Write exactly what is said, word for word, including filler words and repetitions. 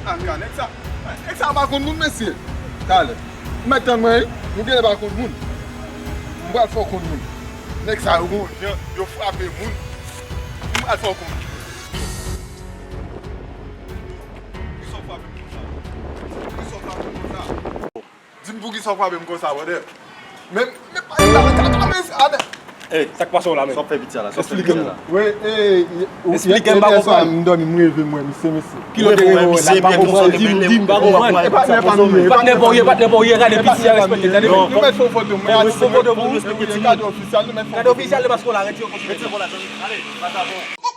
Kaka, nèg sa, nèg sa pa konn moun, mesye. Talè. M mèt tann mwen, wi. Nou genlè pa konn moun. M pral fè w konn moun. Nèg sa yo gon jan, yo frape moun. M pral fè w konn moun. Poukisa w frape m konsa? Poukisa w frape m konsa? Di m poukisa w frape m konsa, brother. Men, men pa di la, men kaka, men, a, men. Ey, sa k pase w la menm? Sa w ap fè piti a la? Sa w ap fè piti a la? Wi, ey, ou, Esplike m, m pa konprann. M dòmi, m reve, m wè misye, mesye. Ki lòt erè w wè la? M pa konprann. Di m, di m, m pa konprann. E patnè pa nou ye. Patnè pa w ye, patnè pa w ye, gade piti a, respekte, gade. Nou mèt fè yon foto, mwen a di, fè yon foto pou w, gade ofisyal, nou mèt fè yon foto. Gade ofisyal, le maske w la, retire w. Retire w la, zanmi. Ale, pase avè w.